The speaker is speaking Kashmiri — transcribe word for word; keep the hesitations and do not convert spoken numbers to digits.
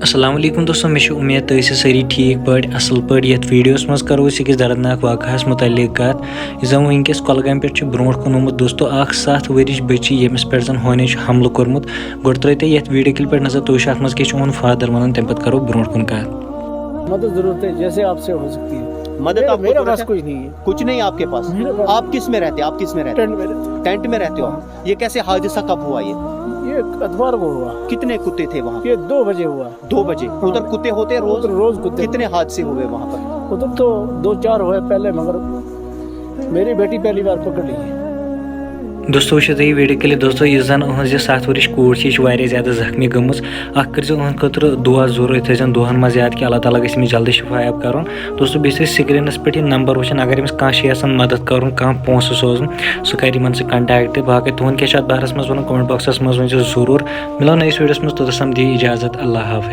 السلام علیکم دوستو، مےٚ چھِ اُمید تُہۍ ٲسِو سٲری ٹھیٖک پٲٹھۍ، اَصٕل پٲٹھۍ۔ یَتھ ویٖڈیوَس منٛز کَرو أسۍ أکِس دردناک واقعہَس مُتعلِق کَتھ، یُس زَن وٕنکیٚس کۄلگامہِ پٮ۪ٹھ چھُ برونٛٹھ کُن آمُت۔ دوستو، اَکھ ستھ ؤرِش بٔچی، ییٚمِس پٮ۪ٹھ زَن ہونہِ چھُ حملہٕ کوٚرمُت۔ گۄڈٕ ترٛٲیِو تُہۍ یَتھ ویٖڈیو کِلہِ پٮ۪ٹھ نظر، تُہۍ وٕچھِو اَتھ منٛز کیٛاہ چھُ یِہُنٛد فادر وَنان، تَمہِ پَتہٕ کَرو برونٛٹھ کُن کَتھ۔ मदद ज़रूरत है, जैसे आपसे हो सकती है। मदद आपको मेरे जरूरत पास है? कुछ नहीं है। कुछ नहीं आपके पास? मेरे पास आप किस में रहते हैं? आप किस में रहते टेंट में रहते हैं? टेंट में रहते हो आप? ये कैसे हादसा कब हुआ ये? ये अतवार को हुआ। कितने कुत्ते थे वहाँ? ये दो बजे हुआ। दो बजे? उधर कुत्ते होते हैं रोज? उधर रोज कुत्ते। कितने हादसे हुए वहाँ पर? उधर तो दो चार हुए पहले, मगर मेरी बेटी पहली बार पकड़ ली है। دوستو، وٕچھِو تُہۍ یہِ ویٖڈیو کِلِپ۔ دوستو، یُس زَن أہٕنٛز یہِ ستھ ؤرِش کوٗر چھِ، یہِ چھِ واریاہ زیادٕ زخمی گٔمٕژ۔ اَکھ کٔرۍزیو أہٕنٛدِ خٲطرٕ دُعا ضروٗر، یہِ تھٲیزیون دُعاہَن منٛز یاد کہِ اللہ تعالیٰ گژھِ أمِس جلدی شفایاب کَرُن۔ دوستو، بیٚیہِ چھِ أسۍ سِکریٖنَس پٮ۪ٹھ یہِ نمبر وٕچھان، اگر أمِس کانٛہہ چھِ یَژھان مدد کَرُن، کانٛہہ پونٛسہٕ سوزُن، سُہ کَرِ یِمَن سۭتۍ contact۔ باقٕے تُہُنٛد کیٛاہ چھُ اَتھ بارَس منٛز وَنُن، comment boxَس منٛز ؤنۍزیو ضروٗر۔ مِلو نٔیِس ویٖڈیوَس منٛز، توٚتَس تام دِیِو اِجازت، اللہ حافظ۔